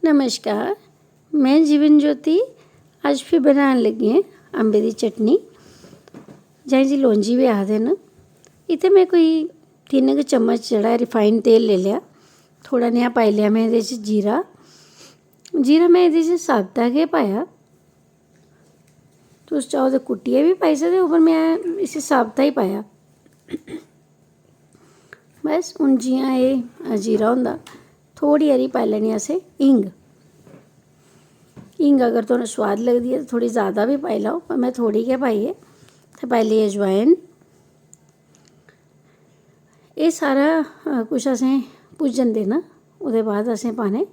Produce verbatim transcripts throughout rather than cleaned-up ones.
नमस्कार, में जीवन ज्योति। अज्ज फ्ही बनान लगी आं अम्बे दी चटनी, जां इसी लौंजी बी आखदे न। इत्थै में कोई तिन्न क चम्मच जेह्ड़ा ऐ refined तेल लेई लेआ। थोह्ड़ा नेहा पाई लेआ में एह्दे च जीरा। जीरा में एह्दे च साबता गै पाया, तुस चाहो ते कुट्टियै बी पाई सकदे ओ, पर में इसी साबता ही पाया। बस हून जि'यां एह् जीरा होंदा, थोह्ड़ी हारी पाई लैनी असें हिंग। हिंग अगर तुसें सोआद लगदी ऐ ते थोह्ड़ी जैदा बी पाई लैओ, पर में थोह्ड़ी गै पाई ऐ। ते पाई लेई अजवाइन। एह् सारा, अ, कुछ असें भुज्जन देना। ओह्दे बाद असें पाने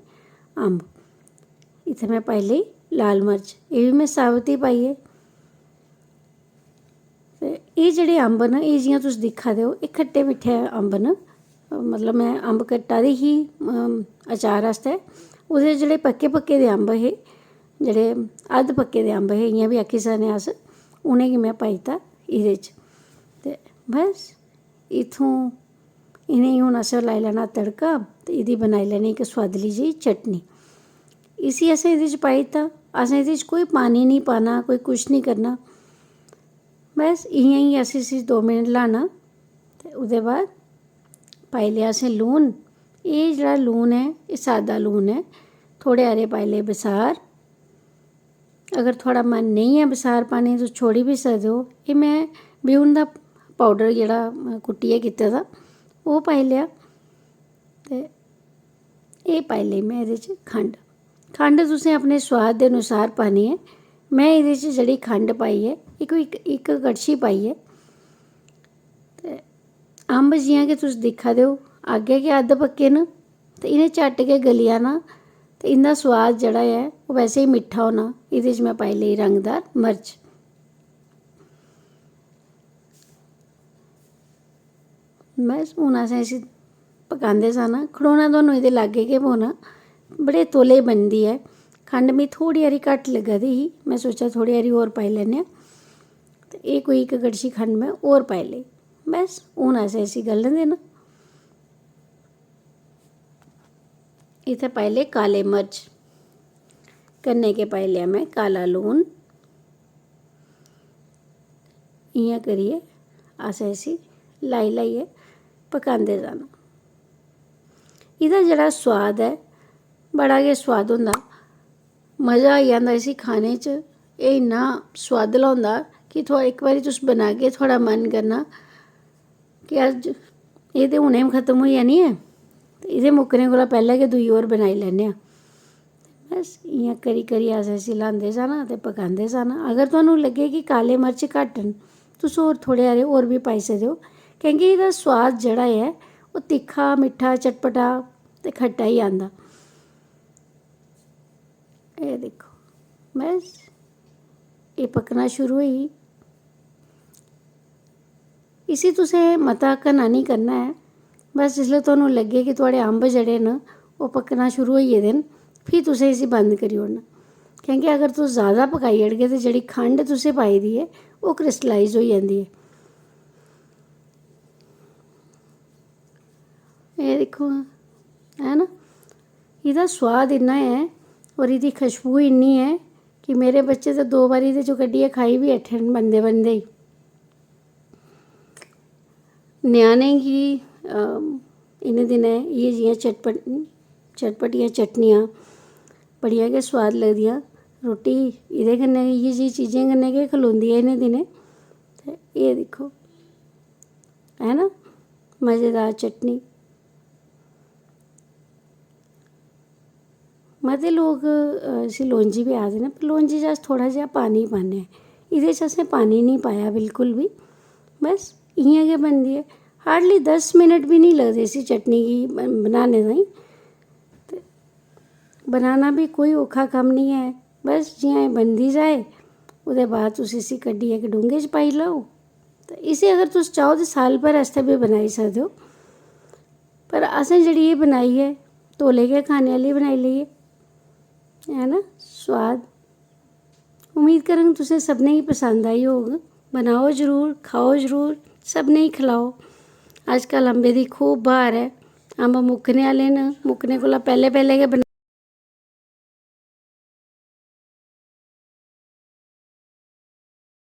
अम्ब। इत्थै में पाई लेई लाल मर्च, एह् बी में साबत ही पाई ऐ। ते एह् जेह्ड़े अम्ब न, एह् जि'यां तुस दिक्खा दे ओ, एह् खट्टे मिट्ठे अम्ब न। मतलब, में अम्ब कट्टा दी ही, अम, अचार आस्तै। ओह्दे जेह्ड़े पक्के पक्के दे अम्ब हे, जेह्ड़े अद्ध पक्के दे अम्ब हे, इ'यां बी आक्खी सकने अस, उ'नेंगी में पाई दित्ता एह्दे च। ते बस, इत्थूं इ'नेंगी हून असें लाई लैना तड़का ते एह्दी बनाई लैनी इक सोआदली जेही चटनी। इसी असें एह्दे च पाई दित्ता, असें एह्दे च कोई पानी निं पाना, कोई कुछ निं करना। बस इ'यां गै असें इसी दो मिनट ल्हाना ते ओह्दे बाद पाई लेआ असें लून। एह् जेह्ड़ा लून ऐ, एह् सादा लून ऐ। थोह्ड़े हारे पाई ले बसार। अगर थुआढ़ा मन नेईं ऐ बसार पाने गी, तुस छोड़ी बी सकदे ओ। एह् में ब्यून दा powder जेह्ड़ा कुट्टियै कीते दा, ओह् पाई लेआ। ते एह् पाई लेई में एह्दे च खंड। खंड तुसें अपने सोआद दे अनुसार पानी ऐ। में एह्दे च जेह्ड़ी खंड पाई ऐ, इक, इक, इक कड़छी पाई ऐ। ते अम्ब जि'यां कि तुस दिक्खा दे ओ, अग्गें गै अद्ध पक्के न ते इ'नें झट्ट गै गली जाना ते इं'दा सोआद जेह्ड़ा ऐ, ओह् वैसे ही मिट्ठा होना। एह्दे च में पाई लेई रंगदार मर्च। बस, हून असें इसी पकांदे जाना। खड़ोना तुहानू एह्दे लाग्गै गै पौना, बड़े तौले बनदी ऐ। खंड मी थोह्ड़ी हारी घट्ट लग्गा दी ही, में सोचेआ थोह्ड़ी हारी होर पाई लैन्ने आं। ते एह् कोई इक कड़छी खंड में होर पाई लेई। बस, हून असें इसी गलन देना। इत्थै पाई ले काले मर्च, कन्नै गै पाई लेआ में काला लून। इ'यां करियै असें इसी लाई लाइयै पकांदे जाना। एह्दा जेह्ड़ा सोआद ऐ, बड़ा गै सोआद होंदा, मज़ा आई जंदा इसी खाने च। एह् इन्ना सोआदला होंदा कि थुआ-, इक बारी तुस बनागे, थुआढ़ा मन करना कि अज्ज एह् ते हुनै बी खत्म होई जानी ऐ, ते एह्दे मुक्कने कोला पैह्लें गै दूई होर बनाई लैन्ने आं। बस इ'यां करी करियै असें इसी ल्हांदे जाना ते पकांदे जाना। अगर तुहानू लग्गे कि काले मर्च घट्ट न, तुस होर थोह्ड़े हारे होर बी पाई सकदे ओ, कैंह् कि एह्दा सोआद जेह्ड़ा ऐ, ओह् तिक्खा, मिट्ठा, चटपटा ते खट्टा ही आंदा। एह् दिक्खो, बस एह् पकना शुरू होई गेई। इसी तुसें मता घना निं करना ऐ। बस जिसलै तुहानू लग्गे कि थुआढ़े अम्ब जेह्ड़े न, ओह् पकना शुरू होई गेदे न, फ्ही तुसें इसी बंद करी ओड़ना। कैंह् कि अगर तुस जैदा पकाई ओड़गे, ते जेह्ड़ी खंड तुसें पाई दी ऐ, ओह् crystallize होई जंदी ऐ। एह् दिक्खो हां, है ना, एह्दा सोआद इन्ना ऐ होर एह्दी खशबू इन्नी ऐ कि मेरे बच्चे ते दो बारी एह्दे चों कड्ढियै खाई बी बैठे न बनदे बनदे ही। ञ्याणें गी, अम, इ'नें दिनें इ'यै जेहियां चटपट-, चटपटियां चटनियां बड़ियां गै सोआद लगदियां। रुट्टी एह्दे कन्नै, इ'यै जेही चीजें कन्नै गै खलोंदी ऐ इ'नें दिनें। ते एह् दिक्खो, है ना, मज़ेदार चटनी। मते लोक, अ, इसी लौंजी बी आखदे न, पर लौंजी च अस थोह्ड़ा जेहा पानी पान्ने आं। एह्दे च असें पानी निं पाया बिल्कुल बी, बस इ'यां गै बनदी ऐ। Hardly दस मिनट बी निं लगदे इसी चटनी गी ब-, बनाने ताईं। ते बनाना बी कोई औखा कम्म निं ऐ, बस जि'यां एह् बनदी जाए, ओह्दे बाद तुस इसी कड्ढियै इक डूंगे च पाई लैओ। ते इसी अगर तुस चाहो ते साल भर आस्तै बी बनाई सकदे ओ। पर असें जेह्ड़ी एह् बनाई ऐ, तौले गै खाने आह्ली बनाई लेई ऐ, है ना? सोआद। उम्मीद करङ तुसें सभनें गी पसंद आई होग। बनाओ जरूर, खाओ जरूर, सभनें गी खलाओ। अजकल्ल अम्बे दी खूब ब्हार ऐ। अम्ब मुक्कने आह्ले न, मुक्कने कोला पैह्लें पैह्लें गै बना-